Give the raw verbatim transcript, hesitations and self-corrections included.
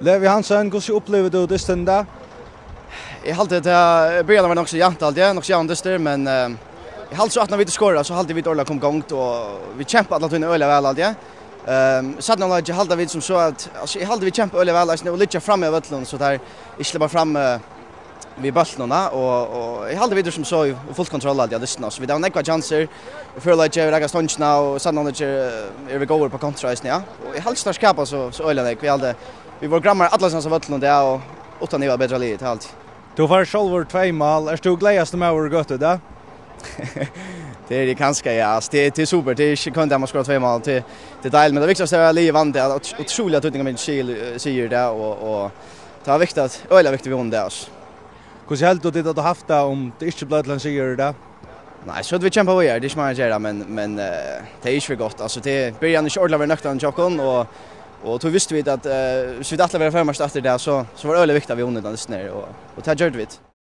Levi Hansen, hvussu upplivir tú dystin í dag? Eg haldi, at tað, byrjanin var nokk so javnt, haldi eg, nokk so javn dystur, men, eh, eg haldi so, at nær vit skora, so haldi eg, vit ordiliga koma í gongd, og vit kempa alla tíðina øgiliga væl, haldi eg. Ehm, seinna hálvleik haldi eg, vit sum so at, altso, eg haldi, vit kempa øgiliga væl eisini og liggja frammi á vøllinum, so tað er ikki sleppa fram, eh, við bóltinum, og, og eg haldi, vit eru sum so í, í full kontroll, haldi eg, av dystinum, so vit hava nógvar kjansir, og fyrra hálvleik gevur nakrar stongir, og seinna hálvleik, eh, eru vit góðir á kontra eisini, ja. Og eg haldi, tað skapar so, so øgiliga nógv, eg haldi, vit vóru grammar allan seinastu vøllinum í dag, og uttan iva betra liðið, tað haldi eg. Tú fært sjálvur tvey mál. Ert tú glaðasti maður í gøtu í dag? Tað eri eg kanska, ja. Altso, tað, tað er super. Tað er ikki hvønn dag, man skorar tvey mál. Tað, tað er deiligt, men tað viktigaste er, at liðið vann tað. Ótr-, ótrúliga týdningarmikið sigur, sigur í dag, og, og tað var viktigt, øgiliga viktigt, vit vunnu tað, altso. Hvussu heldur tú, tit høvdu havt tað, um tað ikki bleiv til ein sigur í dag? Nei, so høvdu vit kempað víðari, tað er ikki meir at gera, men, men, eh, tað er ikki fyri gott. Altso, tað, byrjanin er ikki ordiliga verið nøktandi hjá okkum, og, og tá vistu vit, at, eh, viss vit ætla at vera førari aftur í dag, so, so var øgiliga viktigt, at vit vunnu tann dystin her, og, og tað gjørdu vit.